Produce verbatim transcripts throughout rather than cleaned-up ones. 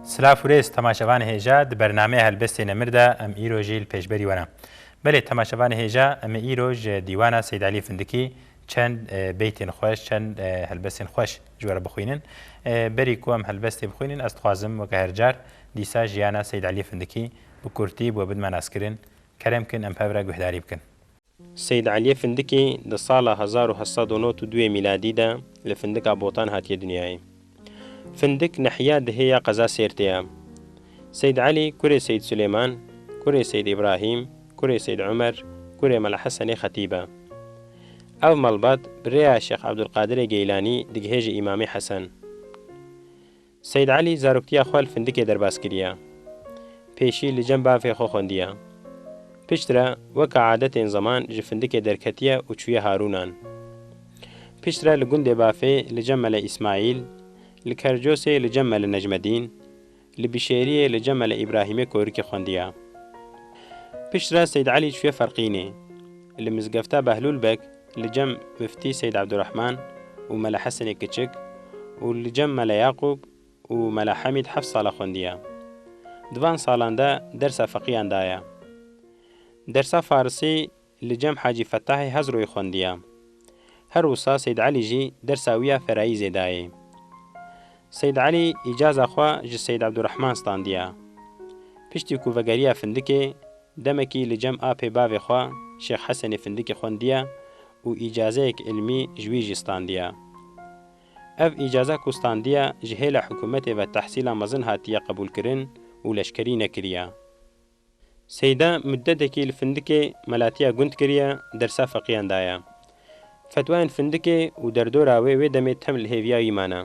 Silav û rêz temaşevanê hêja, di bernameya Helbestê Nemir de em îro jî li pêşberî we ne. Belê temaşevanê hêja, em ê îro ji dîwana Seyd Elî Findikî çend, e, beytên xweş, çend, e, helbestên xweş ji we re bixwînin. E, berî ku em helbestê bixwînin, ez dixwazim weke her car dîsa jiyana Seyd Elî Findikî bi kurtî bi we bidime naskirin. Kerem kin em bi hev re guhdarî bikin. Seyd Eliyê Findikî di sala hezar û heft sed û nod û duyê mîladî de li Findika Botan hatiye dinyayê. Findik nehiya dihê ya qeza Sêrtê ye. Seyd Elî kurê Seyd Silêman, kurê Seyd Îbrahîm, kurê Seyd Umer, kurê Mela Hesenê Xetîb e. Ev malbat bi rêya Şêx Ebdulqadirê Geylanî digihêje Îmamê Hesen. Seyd Elî zaroktiya xwe li Findikê derbas kiriye. Pêşî li cem bavê xwe xwendiye. Piştre weke adetên zeman ji Findikê derketiye û çûye Harûnan. Piştre li gundê bavê li cem Mele Îsmaîl, li Kercosê li cem Mele Necmedîn, li Bişêriyê li cem Mele Îbrahîmê Korikê xwendiye. Piştre Seyd Elî çûye Ferqînê. Li mizgefta Behlûl Beg li cem Miftî Seyd Ebdurehman û Mele Hesenê Kiçik û li cem Mele Yaqûb û Mela Hemîd heft sala xwendiye. Di van salan de dersa feqiyan daye. Dersa farisî li cem Hacî Fetahê Hezroyê xwendiye. Her wisa Seyd Elî jî dersa wî ya ferayîzê dayê. Seyd Elî îcaza xwe ji Seyd Ebdurehman standiye. Piştî ku vegeriya Findikê, demekî li cem apê bavê xwe Şêx Hesenê Findikê xwendiye û îcazeyek ilmî ji wî jî standiye. Ev îcaza ku standiye ji hêla hikûmetê ve tehsîla mezin hatiye qebûlkirin û leşkerî nekiriye. Seyda muddetekî li Findikê melatiya gund kiriye, dersa feqiyan daye. Fetwayên Findikê û derdora wê wê demê tem li hêviya wî mane.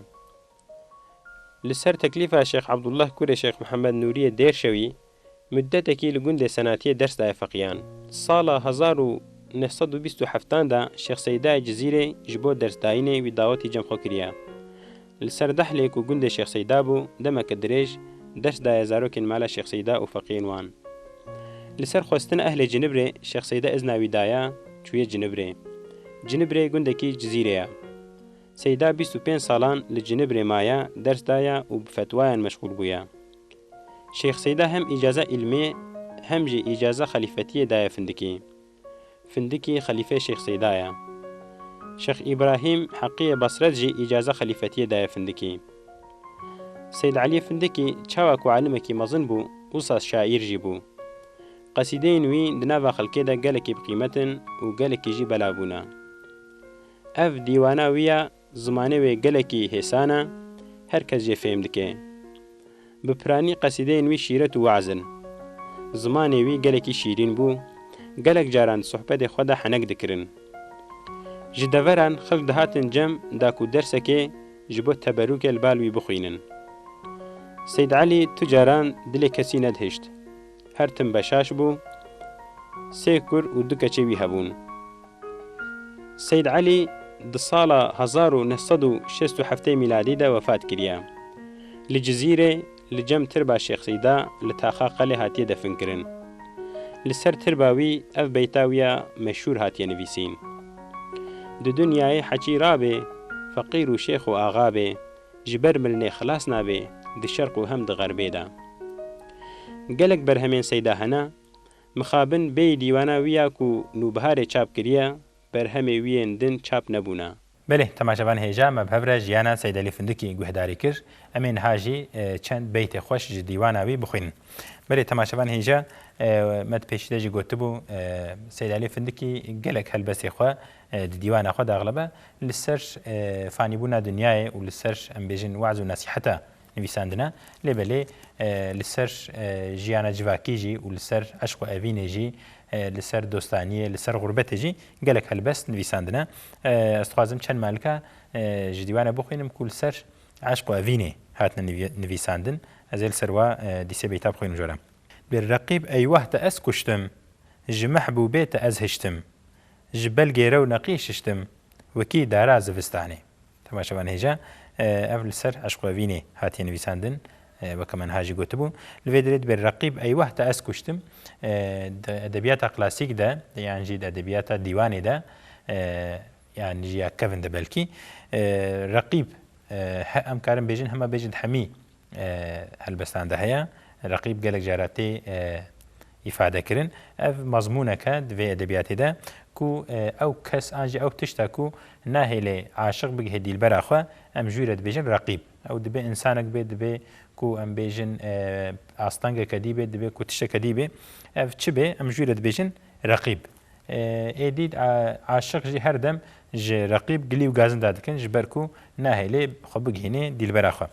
Li ser teklîfa Şêx Abdullah kurê Şêx Mihemed Nûriyê Dêrşewî, muddetekî li gundê Senatiyê ders daye feqiyan. Sala hezar û neh sed û bîst û heftan de Şêx Seydayê Cizîrê ji bo dersdayînê wî dawetî cem xwe kiriye. Li ser Dehlê ku gundê Şêx Seyda bû, demeke dirêj ders daye zarokên mala Şêx Seyda û feqiyên wan. Li ser xwestina ehlê Cinibrê Şêx Seyda izna wî daye, çûye Cinibrê. Cinibrê gundekî Cizîrê ye. Seyda bîst û pênc salan li Cinibrê maye, ders daye û bi fetwayan meşxûl bûye. Şêx Seyda hem îcaza îlmê hem jî îcaza xelîfetiyê daye Findikî. Findikî xelîfê Şêx Seyda ye. Şêx Îbrahîm Heqiyê Basret jî îcaza xelîfetiyê daye Findikî. Seyd Elî Findikî çawa ku alimekî mezin bû, wisa şaîr jî bû. Qesîdeyên wî di nava xelkê de gelekî bi qîmet in û gelekî jî bela bûne. Ev dîwana wî ya, zimanê wê gelekî hêsan e, her kes jê fêm dike. Bi piranî qesîdeyên wî şîret û weaz in. Zimanê wî gelekî şîrîn bû, gelek caran di sohbetê xwe de henek dikirin. Ji deveran xelk dihatin cem da ku dersekê ji bo teberûkê li bal wî bixwînin. Seyd Elî tu caran dilê kesî nedihişt. Her tim beşaş bû, sê kur û du keçê wî hebûn. Seyd Elî di sala hezar û neh sed û şêst û heftê mîladî de wefat kiriye. Li Cizîrê li cem tirba Şêx Seyda li taxa Qelê hatiye definkirin. Li ser tirba wî ev beyta wî ya meşhûr hatiye nivîsîn. Di dinyayê heçî rabê, feqîr û şêx û axa bê, ji ber mirinê xilas nabê, di şerq û hem di xerbê de. Gelek berhemên Seyda hene, mixabin bêyî dîwana wî ya ku Nûbiharê çap kiriye, berhemê wî yên din çap nebûne. Belê, temaşevan hêja me bi hev re jiyana Seyd Elî Findikî guhdarî kir. Em ê niha jî, e, çend beytê xweş ji dîwana wî bixwînin. Belê, temaşevan hêja, e, me di pêşî de jî gotibû, e, Seyd Elî Findikî gelek helbestê xwe, e, di dîwana xwe daxilebe. Li ser, e, fanîbûna dinyayê û li ser, em bêjin, weaz û nesîheta nivîsandine. Lê belê, e, li ser, e, jiyana civakî jî û li ser eşq û evînê jî, e, li ser dostaniyê, li ser xurbetê jî gelek helbest nivîsandine. E, ez dixwazim çend malika, e, ji dîwane bixwînim ku li ser eşq û evînê hatine nivî-, nivîsandin. Ez ê li ser wa, e, dîsê beyta bixwînim ji we re. Bêr reqîb eywah te ez kuştim, ji mehbûbê te ez hiştim, ji belgê rewneqî şiştim, wekî dara zivistanê. Temaşevan hêja, e, ev li ser eşq û evînê hatiye nivîsandin, e, weke me niha jî gotibû. Li vê derê dibê reqîb eywah te ez kuştim, e, di edebiyata klasîk de, yan jî di edebiyata dîwanê de, e, yan jî ya kevin de belkî, e, reqîb, e, he-, em karin bêjin, hema bêjin hemî e, helbestan de heye. Reqîb gelek cara tê, e, îfade kirin. Ev mazmûneke di vê edebiyatê de ku, e, ew kes an jî ew tişta ku nahêlê aşiq bigihe dîlbera xwe, em jû re dibêjin reqîb. Ew dibe insanek bê, dibe ku em bêjin, e, astengeke dî bê, dibe ku tişteke dî bê. Ev çi bê, em jû re dibêjin reqîb. E, êdî a-, aşiq jî her dem ji reqîb gilî û gazinda dikin, ji ber ku nahêlê xwe bigihînê dîlbera xwe.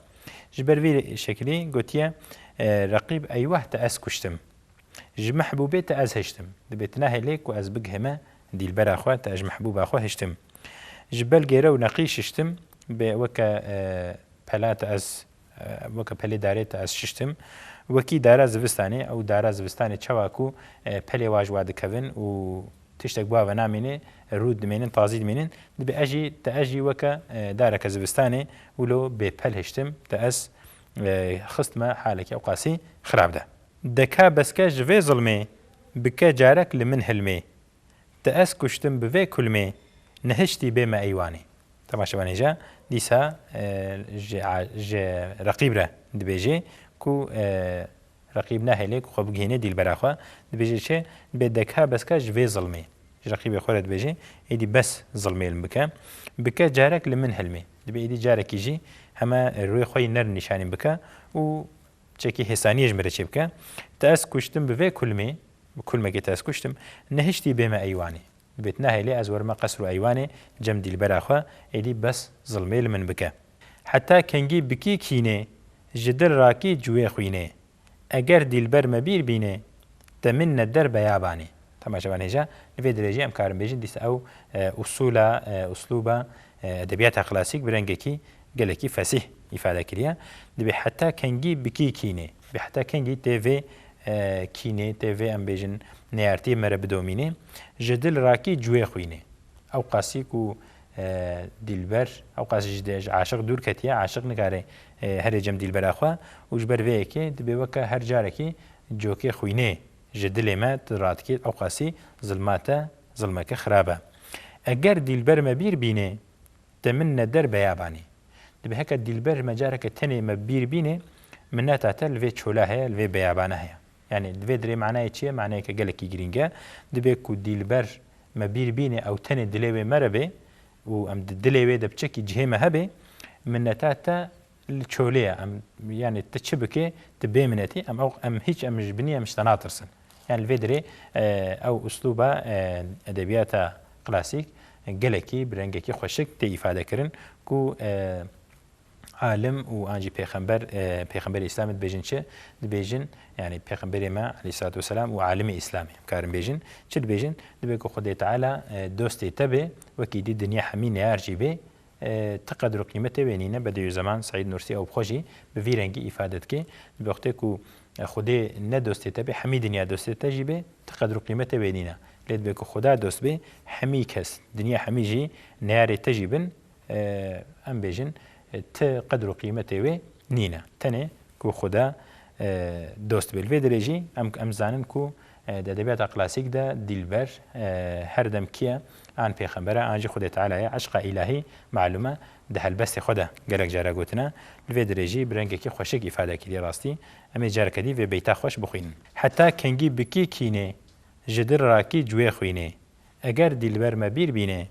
Ji ber vî şekilî gotiye, e, reqîb eyweh te ez kuştim. Ji mehbûbê te ez hiştim. Dibê tu nahêlê ku ez bigihime dîlbera xwe, te ez ji mehbûba xwe hiştim. Ji belgê rew neqî şiştim, bê weke, e, pela te ez, e, weke pelê darê te ez şiştim. Wekî dara zivistanê, ew dara zivistanê çawa ku, e, pelê wa ji wa dikevin û tiştek bi wa ve namîne, rûd dimênin, tazî dimênin. Dibê ez jî, te ez jî weke, e, dareke zivistanê wilo bêpel hiştim, te ez, e, xistme halekî ewqasî xirab de. Deka beske ji vê zilmê, bike carek li min hilmê. Te ez kuştim bi vê kulmê, nehiştî bême eywanê. Temaşevanê ja, dîsa, e, ji a-, ji Reqîb re dibêje ku, e, Reqîb nahêlê ku xwe bigihîne dîlbera xwe. Dibêje çi? Dibê deka beska ji vê zilmê. Ji Reqîbê xwe re dibêje, êdî bes zilmê li min bike. Bike carek li min hilmê. Dibê êdî carekî jî heme rûyê xwe yî ner nîşanî bike û çekî hêsaniyê ji min re çê bike. Te ez kuştim bi vê kulmê, bi kulmekê te ez kuştim, nehiştî bême eywanê. Dibêt nahêlê ez werime qesr û eywanê cem dîlbera xwe, êdî bes zilmê li min bike. Heta kengî bikî kînê, ji dil rakî cuwê xwînê. Eger dîlber me bîr bînê, te min ne der beyabanê. Temaşevan hêja, li vê dirêjî em karin bêjin, dîsa ew, e, usûla, e, uslûba, e, edebiyata klasîk bi rengekî gelekî fesîh îfade kiriye. Dibê heta kengî bikî kînê. Dibê heta kengî tê vê, e, kînê, tê vê em bêjin neyartiyê me re bidomînê. Ji dil rakî cuwê xwînê. Ew qasî ku, e, dîlber, ew qasî ji de, ji aşiq dûr ketiye, aşiq nikare, e, herê cem dîlbera xwe û ji ber vê yekê dibê weke her carekî cokê xwînê ji dilê me tu radikê, ew qasî zilma te zilmeke xirab e. Eger dîlber me bîr bînê, te min ne der beyabanê. Dibê heke dîlber me careke tenê me bîr bînê, mineta te li vê çola heye, li vê beyabana heye. Yani di vê dirê manayê çi ye? Manayeke gelekî girîng e. Dibê ku dîlber me bîr bînê, ew tenê dilê wê me re bê û em di dilê wê de piçekî cihê me hebê, mineta te li çolê ye. Em, yani tu çi bikê, tu bê minetî, em ew, em hiç, em ji binî, em ji te natirsin. Yani li vê dirê, e, ew uslûba, e, edebiyata klasîk gelekî bi rengekî xweşik tê îfade kirin ku, e, alim û an jî pêxember, e, pêxemberê Îslamê dibêjin çi? Dibêjin, yani pêxemberê me aleyhissalatu vesselam û alimê Îslamê em karin bêjin. Çi dibêjin? Dibê ku Xwedê Teala, e, dostê te bê, wekî dî dinya hemî neyar jî bê, e, ti qedr û qîmetê wê nîne. Bedîuzzeman Seîd Nursî ew bi xwe jî bi vî rengî îfade dike. Dibê wextê ku, e, Xwedê ne dostê te bê, hemî dinya dostê te jî bê, ti qedr û qîmetê wê nîne. Lê dibê ku Xweda dost bê, hemî kes, dinya hemî jî neyarê te jî bin, e, em bêjin, e, ti qedr û qîmetê wê nîne. Tenê ku Xweda, e, dost bê. Li vê dirê jî em, em zanin ku, e, di edebiyata klasîk de dîlber, e, her dem kî ye? An pêxember e, an jî Xwedê Teala ye. Eşqa îlahî malûm e, di helbestê xwe de gelek cara gotine. Li vê dirê jî bi rengekî xweşik îfade kiriye rastî. Em ê careke dî vê beyta xweş bixwînin. Heta kengî bikî kînê, ji dil rakî cuwê xwînê. Eger dîlber me bîr bînê,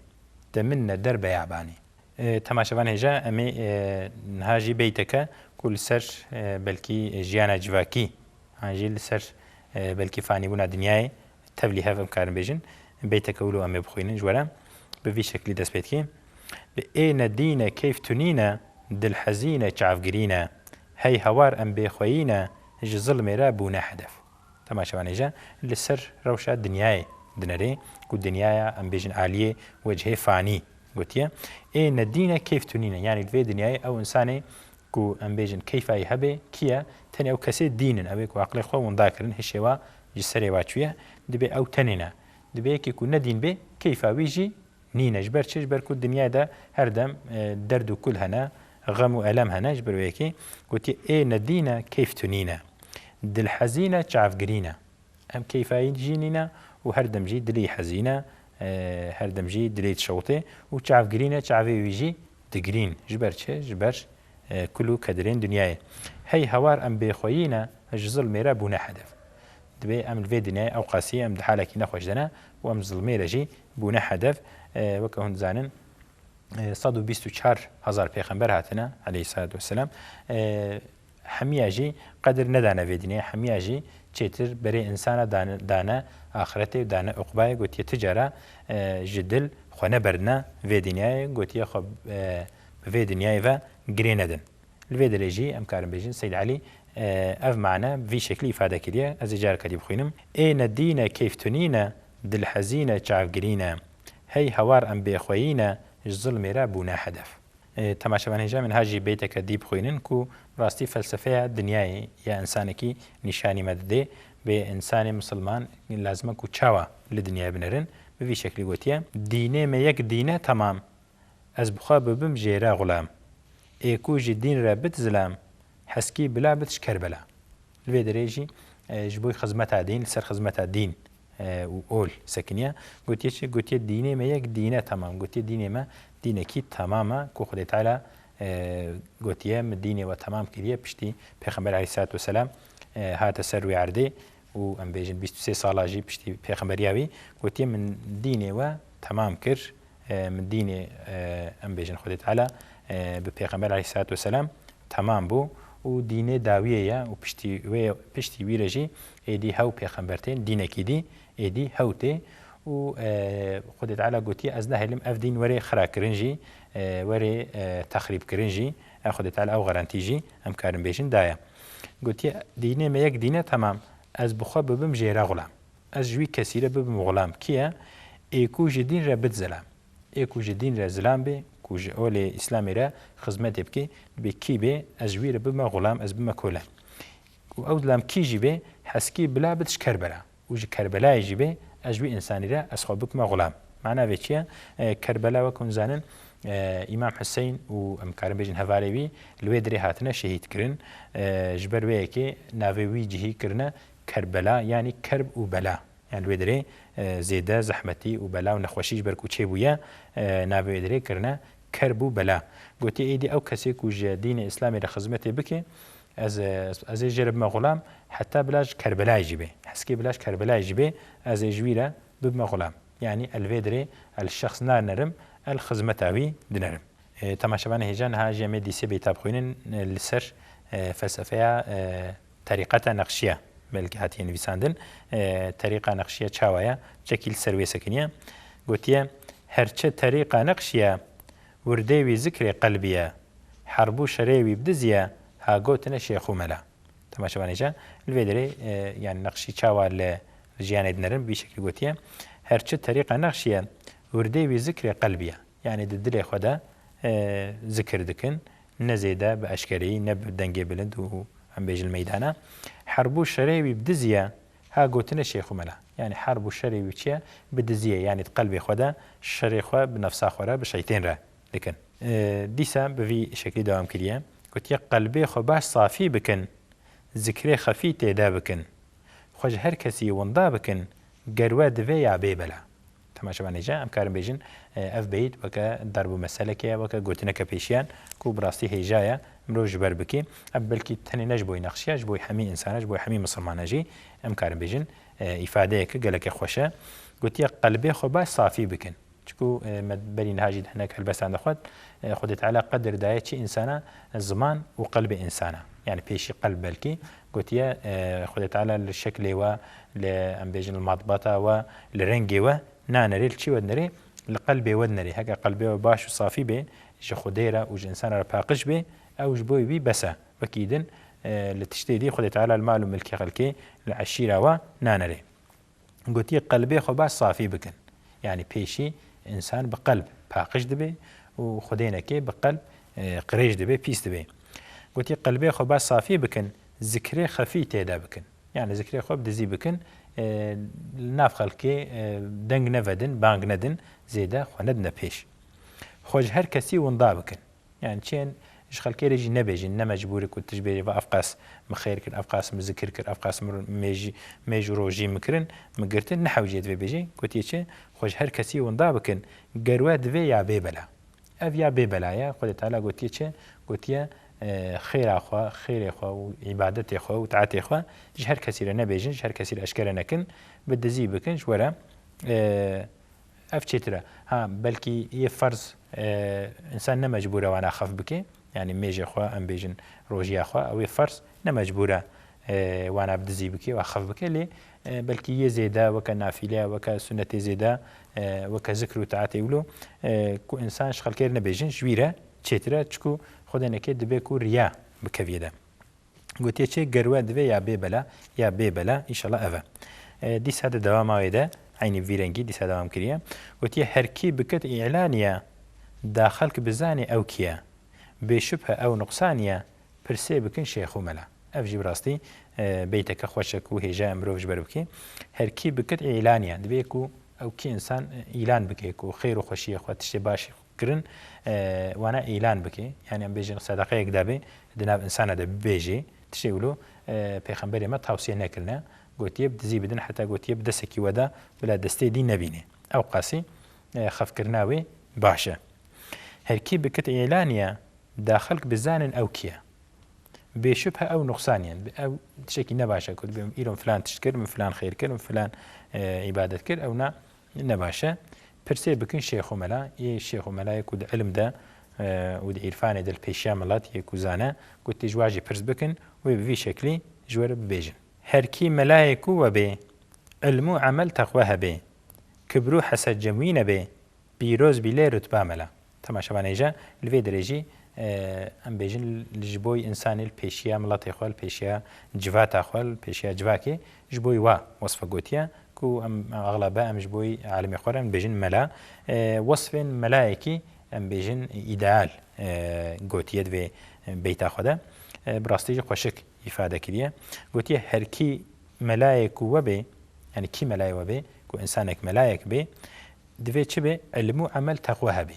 te min ne der beyabanê. E, temaşevan hêja, em ê, e, niha jî beyteke ku li ser, e, belkî jiyana civakî, an jî li ser, e, belkî fanîbûna dinyayê tevlî hev em karin bêjin. Beyteke wilo em ê bixwînin ji we re. Bi vî şeklî dest pê dikê. Bi ê ne dîn e keyf tunîn e, dil hezîn e çavgirîn e. Hey hawar em bêxweyî ne, ji zilmê re bûne hedef. Temaşevanê je li ser rewşa dinyayê dinerê ku dinyaya, em bêjin, aliyê wecihê fanî gotiye. Ê ne dîn e keyf tunîn e. Yanî li vê dinyayê ew însanê ku, em bêjin, keyfa wî hebe, kî ye? Tenê ew kesê dîn in. Ew ê ku aqilê xwe winda kirin, hişê wa ji serê wa çûye, dibê ew tenê ne. Dibê yekê ku ne dîn bê, keyfa wî jî nîne. Ji ber çi? Ji ber ku dinyayê de her dem, e, derd û kul hene, xem û elem hene. Ji ber wê yekê gotiye, ê ne dîn e, keyf tunîn e. Dil hezîn e, çavgirîn e. Em keyfa wî jî nîne û her dem jî dilê wî hezîn e, e, her dem jî dilê wî dişewitê û çavgirîn e, çavê wî jî digirîn. Ji ber çi? Ji ber, e, kul û kedirên dinyayê. Hey hawar em bêxweyî ne, ji zilmê re bûne hedef. Dibê em li vê dinyayê ew qasî em di halekî nexweş de ne û em zilmê re jî bûne hedef. E, weke hûn dizanin, e, sed û bîst û çar hezar pêxember hatine, aleyhissalatu vesselam. E, hemiya jî qedir nedane vê dinyayê, hemiya jî çêtir berê insana dane, dane axretê û dane uqbayê. Gotiye, ti cara, e, ji dil xwe neberdine vê dinyayê, gotiye, xwe, e, bi vê dinyayê ve girê nedin. Li vê derê jî em karin bêjin, Seyd Elî, e, ev mane bi vî şeklî îfade kiriye. Ez ê careke dî bixwînim. Ê ne dîne keyftunîne, dilhezîne çavgirîne. Hey hawar em bêxweyî ne, ji zilmê re bûne hedef. E, temaşevan hêja min ha jî beyteke dî bixwînin ku rastî felsefeya dinyayê ya insanekî nîşanî me didê. Bê insanê misilman lazim e ku çawa li dinyayê binerin, bi vî şeklî gotiye. Dînê me yek dîne temam, ez bi xwe bibim jê re xulam. Ê ku ji dîn re bit zilam, heskî bila bit ji Kerbela. Li vê derê jî, e, ji bo xizmeta dîn, li ser xizmeta dîn, e, û ol sekiniye. Gotiye çi? Gotiye, dînê me yek dîne temam. Gotiye, dînê me dînekî temam e ku Xwedê Teala, e, gotiye, min dînê we temam kiriye. Piştî Pêxember aleyhissalatu vesselam, e, hate ser wê erdê û em bêjin bîst û sê sala jî piştî pêxemberiya wî, gotiye, min dînê we temam kir. E, min dînê, e, em bêjin Xwedê Teala, e, bi Pêxember aleyhissalatu vesselam temam bû û dînê dawiyê ye û piştî wê, piştî wî re jî êdî hew pêxember tên, dînekî dî êdî hew tê û, e, Xwedê Teala gotiye, ez nehêlim ev dîn were xirakirin jî, e, were, e, texrîbkirin jî. E, Xwedê Teala ew garantî jî em karin bêjin daye. Gotiye, dînê me yek dîne temam, ez bi xwe bibim jê re xulam. Ez ji wî kesî re bibim xulam. Kî ye? Ê ku ji dîn re bit zilam. Ê ku ji dîn re zilam bê, ku ji olê Îslamê re xizmetê bike, dibê kî bê, ez ji wî re bibime xulam, ez bibime kole. Û ew zilam kî jî bê, heskî bila bit ji Kerbela. Û ji Kerbelayê jî bê, ez ji wî însanî re ez xwe bikime xulam. Mana vê çi ye? E, Kerbela, wek hûn zanin, e, Îmam Huseyn û em karin bêjin hevalê wî li wê dirê hatine şehîd kirin. E, ji ber wê yekê navê wî cihî kirine Kerbela, yanî kerb û bela. Yani wê dirê, e, zêde zehmetî û bela û nexweşî ji ber ku çêbûye, e, navê wê dirê kirine kerb û bela. Gotiye, êdî ew kesê ku ji dînê Îslamê re xizmetê bike, ez, e, ez ê jê re bime xulam, heta bila ji Kerbelayê jî bê. Heskê bila ji Kerbelayê jî bê, ez ê ji wî re bibime xulam. Yani el vê dirê, el şexs nanerim, el xizmeta wî dinerim. E, temaşevanê hêja, niha jî em ê dîsê beyta bixwînin, e, li ser, e, felsefeya, e, terîqeta Neqşiya belkî hatiye nivîsandin. E, terîqa Neqşiya çawa ye? Çekî li ser wê sekiniye. Gotiye, her çi terîqa Neqşiya, wirdê wî zikrê qelbî ye. Herb û şerê wî bi dizî ye, ha gotine şêx û mela. Temaşevanê hêja, li vê derê, e, yani Neqşî çawa li jiyanê dinerin, bi vî şeklî gotiye, her çi terîqa Neqşî ye, wirdê wî zikrê qelbî ye. Yani di dilê xwe de, e, zikir dikin, ne zêde bi eşkereyî, ne bi dengê bilind û em bêjin meydana. Herb û şerê wî bi dizî ye, ha gotine şêx û mela. Yani herb û şerê wî çi ye? Bi dizî ye. Yani di qelbê xwe de şerê xwe bi nefsa xwe re, bi şeytên re dikin. E, dîsa bi vî şeklî dewam kiriye. Gotiye, qelbê xwe baş safî bikin, zikrê xefî tê de bikin. Xwe ji her kesî winda bikin, ger we divê ya bê bela. Temaşevanê hêja, em karin bêjin, e, ev beyt weke darb û meseleke ye, weke gotineke pêşiyan ku bi rastî hêja ye mirov ji ber bikî. Ev belkî tenê ne ji bo Neqşiya, ji bo hemî însana, ji bo hemî misilmana jî em karin bêjin, e, îfadeyeke geleke xweş e. Gotiye, qelbê xwe baş safî bikin. Çiku, e, me berî niha jî di hinek helbestan de xwet, e, Xwedê Teala qedir daye çi însana ziman û qelbê însana. Yani pêşî qelb belkî gotiye, e, Xwedê Teala li şeklê we, li, em bêjin, li matbata we, li rengê we nanerê, li çi we dinerê, li qelbê we dinerê. Heke qelbê we baş û safî bê, ji Xwedê re û ji însana re paqij bê, ew ji bo wî bes e. Wekî din, e, li tiştê dî Xwedê Teala li mal û milkê xelkê, li eşîra we nanerê. Gotiye, qelbê xwe baş safî bikin. Yani pêşî însan bi qelb paqij dibe û xwedênekê bi qelb, e, qirêj dibe, pîs dibe. Gotiye, qelbê xwe baş safî bikin, zikrê xefî tê de bikin. Yani zikrê xwe bi dizî bikin, e, li nav xelkê, e, deng nevedin, bang nedin, zêde xwe nedine pêş. Xwe ji her kesî winda bikin. Yani çiyên ji xelkê re jî nebêjin, ne mecbûr e ku tu ji bêjî, va ev qas min xêr kir, ev qas min zikir kir, ev qas min mêjî, mêj û rojî min kirin, min girtin, nehewcê divê bêjî. Gotiye çi? Xwe ji her kesî winda bikin, ger we divê ya bê bela. Ev ya bê bela ye. Xwedê Teala gotiye çi? Gotiye, e, xêra xwe, xêrê xwe û îbadetê xwe û taetê xwe ji her kesî re nebêjin, ji her kesî re eşkere nekin, bi dizî bikin, ji we re, e, ev çêtir e. Ha, belkî yê ferz, e, însan ne mecbûr e wana xef bike, yanî mêjê xwe, em bêjin rojiya xwe, ew ê ferz ne mecbûr e, e, wana bi dizî bike, wa xef bike, lê, e, belkî yê zêde, weke nafîle, weke sunetê zêde, e, weke zikr û taetê wilo, e, ku însan ji xelkê re nebêjin, ji wî re çêtir e, çiku Xwedê neke dibe ku riya bikeviyê de. Gotiye çê ger we divê ya bê bela, ya bê bela, înşallah ev e. E, dîsa di dewama wê de, eynî vî rengî dîsa dewam kiriye. Gotiye her kî bikit îlaniye, da xelk bizanê ew kî ye. Bêşubhe ew nuqsaniye, pirsê bikin şêx û mela. Ev jî bi rastî, e, beyteke xweş e ku hêja em mirov ji ber bike. Her kî bikit îlaniye. Divê ku ew kî însan, e, îlan bike ku xêr û xweşiyê xwe, tiştê baş kirin, e, wana îlan bike. Yanî em bêjin sedeqeyek dabe, di nav însana de bibêje. Tiştê wilo, e, pêxemberê me tawsiye nekirine. Gotiye bi dizî bidin, heta gotiye bi destekî we de bila destê dî nebîne. Ew qasî, e, xefkirina wê baş e. Her kî bikit îlaniye, da xelk bizanin ew kî ye. Bêşubhe ew nuqsaniye. Ew tiştekî nebaş e ku dibê îro filan tişt kir, min filan xêr kir, min filan, e, îbadet kir. Ew na nebaş e. Pirsê bikin şêx û mela. Yê şêx û melayê ku di ilim de, e, û di îrfanê de li pêşiya milet yê ku zane, ku tê ji wa jî pirs bikin, wê bi vî şeklî ji we re bibêjin. Her kî melayê ku we bê, ilm û emel teqwe hebê, kibr û hesed cem wî nebê, pîroz bî lê rutba mela. Temaşevanê hêja, li vê derê jî, e, em bêjin, li ji boy însanê li pêşiya miletê xwe, li pêşiya civata xwe, li pêşiya civakê, ji boy wa wesfe gotiye, ku em exlebe em ji boy alimê xwe re em bêjin mela. E, wesfên melayekî em bêjin îdeal, e, gotiye di vê beyta xwe de. E, bi rastî jî xweşik îfade kiriye. Gotiye, her kî melayê ku we bê, yanî kî melayê we bê, ku însanek melayek bê, divê çi bê? Ilm û emel teqwe hebê.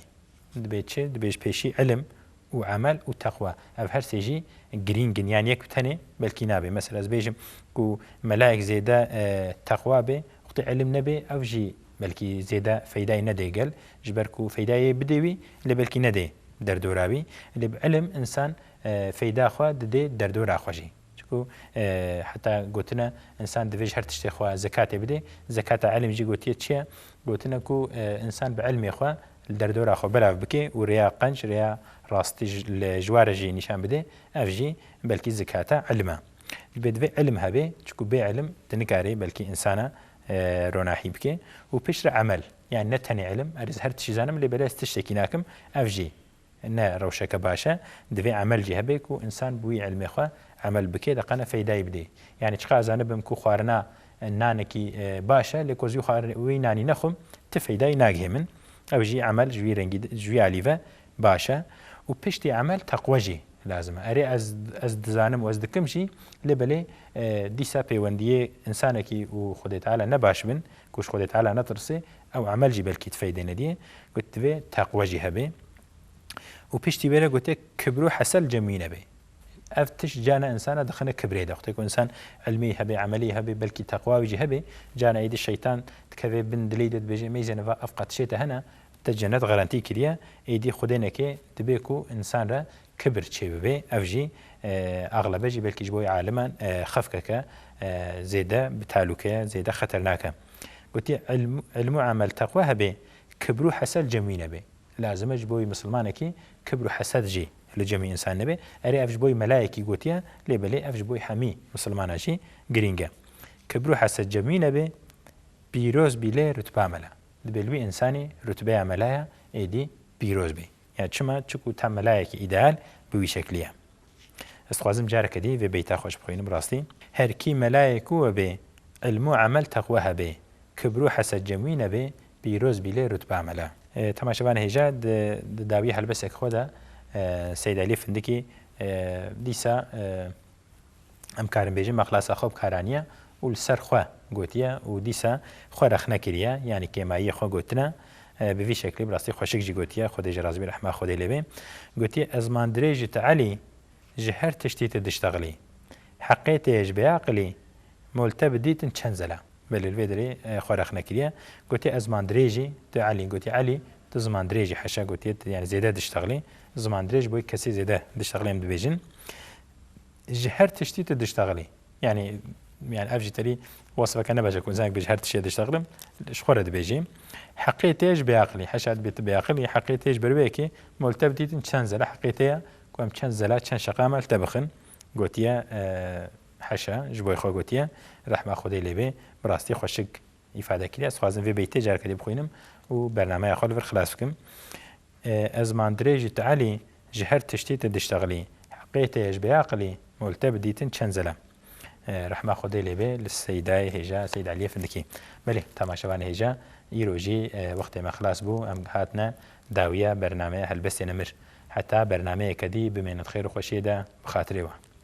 Dibê çi? Dibê ji pêşî ilim û emel û teqwa. Ev her sê jî girîng in. Yanî yek bi tenê belkî nabe. Mesela ez bêjim ku melayek zêde, e, teqwa bê, wextê ilim nebê, ev jî belkî zêde feydayê nedê gel. Ji ber ku feydayê bidê wî, lê belkî nedê derdora wî. Lê bi ilim însan, e, feyda xwe didê derdora xwe jî. Çiku, e, heta gotine însan divê ji her tiştê xwe zekatê bidê. Zekata ilim jî gotiye çi ye? Gotine ku, e, însan bi ilmê xwe li derdora xwe belav bike û rêya qenc, rêya rastî ji, li, ji wa re jî nîşan bide. Ev jî belkî zekata ilim e. Divê, divê ilim hebe, çiku bê ilim tu nikarî belkî însana, e, ronahî bike. Û piştre emel. Yani ne tenê ilim, ez her tiştî zanim, lê belê ez tiştekî nakim, ev jî ne rewşeke baş e. Divê emel jî hebe ku însan bi wî ilmê xwe emel bike, de qene feydayî bidê. Yani çiqas ez zanibim ku xwarina, e, nanekî, e, baş e, lê ku ez wî xwar-, wî nanî nexwim, ti feydayî nagihê min. Ew jî emel ji wî rengî, ji wî alî ve baş e. Û piştî emel teqwe jî lazim e. Erê ez, ez dizanim û ez dikim jî, lê belê, e, dîsa peywendiyê însanekî û Xwedê Teala ne baş bin, ku ji Xwedê Teala netirsê, ew emel jî belkî ti feydê nediyê. Got divê teqwe jî hebe. Û piştî wê re gote, kibr û hesel cem wî nebe. Ev tişt cana însana dixine kibrê de. Wextê ku însan ilmî hebe, emelî hebe, belkî teqwa wî jî hebe, cana êdî şeytan dikeve bin dilê de, dibêje, meyzene va ev qet şê te hene, te cennet garantî kiriye. Êdî Xwedê neke, dibe ku însan re kibir çê bibe. Ev jî, e, axlebe jî belkî ji bo aliman, e, xefkeke, e, zêde bi talûke ye, zêde xeternak e. Gotiye, ilm, ilm û emel teqwa hebe, kibr û hesed cem wî nebe. Lazim e ji bo wî misilmanekî kibr û hesed jî li cemî însan nebe. Erê ev ji bo wî melayekî gotiye, lê belê ev ji bo wî hemî misilmana jî girîng e. Kibr û hesed cem wî nebe, pîroz bî lê rutba mela. Dibe li wî însanî rutbeya melaya êdî pîroz bî. Ya çima? Çiku ta melayekî îdeal bi wî şeklî ye. Ez dixwazim careke dî vê beyta xweş bixwînim, bi rastî. Her kî melayê ku we bê, ilm û emel teqwe hebê, kibr û hesed cem wî nebê, pîroz bî lê rutba mela. E, temaşevan hêja di, di dawî helbesek xwe de, e, Seyd Elî Findikî, e, dîsa, e, em karin bêjin, mexlasa xwe bi kar aniye û li ser xwe gotiye û dîsa xwe rexne kiriye, yanî kêmayiyê xwe gotine, e, bi vî şeklî bi rastî xweşik jî gotiye, Xwedê jê razî bî, rehma Xwedê lê bê. Gotiye, ez mandrêj ji te Elî, ji her tiştî tu diştexilî. Heqê te ye ji bêaqilî, mol te bi dîtin çend zela. Belê li vê derê, e, xwe rexne kiriye. Gotiye, ez mandrêj î, tu Elî, gotiye, Elî, tu ziman dirêj î, heşa gotiye, tu, yani zêde diştexilî. Ziman dirêj bo kesê zêde diştexilê em dibêjin. Ji her tiştî tu diştexilî. Yani, yani ev jî terî wasfeke ne baş e ku zeng bêje her tiştê diştexilim. Ji xwe re dibêjî. Heqê tê ji bêaqilî. Heşa dibê tu bêaqilî. Heqê tê ji ber wê yekê mol te bidîtin çend zela heqê tê ye. Ku em çend zela, çend şeqa me li te bixin. Gotiye, e, Heşa, ji bo xwe gotiye. Rehma Xwedê lê bê. Bi rastî xweşik îfade kiriye. Ez dixwazim vê beytê careke dî bixwînim û bernameya xwe li vir xilas bikim. E, Ez mandirêjî tu Elî, ji her tiştî tu diştexilî. Heqê te ye ji bêaqilî, mol te bidîtin çend zelem. E, Rehma Xwedê lê bê, li Seydayê hêja, Seyd Eliyê Findikî. Belê, temaşevanê hêja, îro jî, e, wextê me xilas bû, em hatine dawiya bernameya helbestê nemir. Heta bernameyeke dî bimênin xêr û xweşiyê de, bi xatirê we.